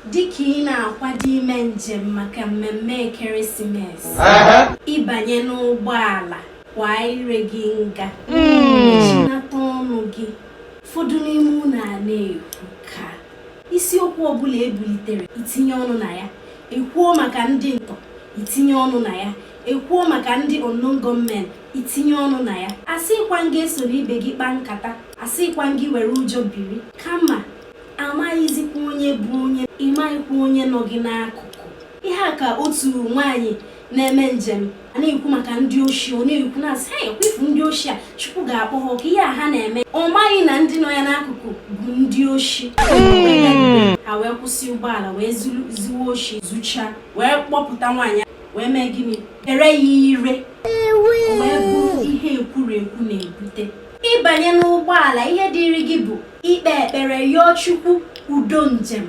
Dịka ị na-akwado ime njem maka mmemme ekeresimesi, ịbanye n'ụgbọala, kwa ire gị nga, mechinata ọnụ gị. Ụfọdụ n'ime unu a na-ekwu ka isiokwu ọbụla ebulitere, itinye ọnụ na ya. Ekwuo maka ndị ntọ, itinye ọnụ na ya. Ekwuo maka ndị unknown gunmen, itinye ọnụ na ya. Asịkwa gị esoro ibe gị kpaa nkata, asịkwa gị were ụjọ biri, kama amaghịzikwa onye bụ onye, ịmaghịkwa onye nọ gị n'akụkụ. Ihe a ka otu nwaanyị na-eme njem a na-ekwu maka ndị oshi, ọ na-ekwu na-asị ha ekwefu ndị oshi a, Chukwu ga-akpọ ha ọkụ, ihe a ha na-eme. Ọ maghị na ndị nọ ya n'akụkụ bụ ndị oshi. Ha wee kwụsị ụgbọala, wee zuwe oshi, zuchaa, wee kpọpụta nwaanyị, wee mee gịnị? Ere ya ire. Wee bụrụ ihe ekwurekwu na-ebute. Ịbanye n'ụgbọala, ihe dịrị gị bụ ikpe ekpere, yọọ Chukwu udo njem.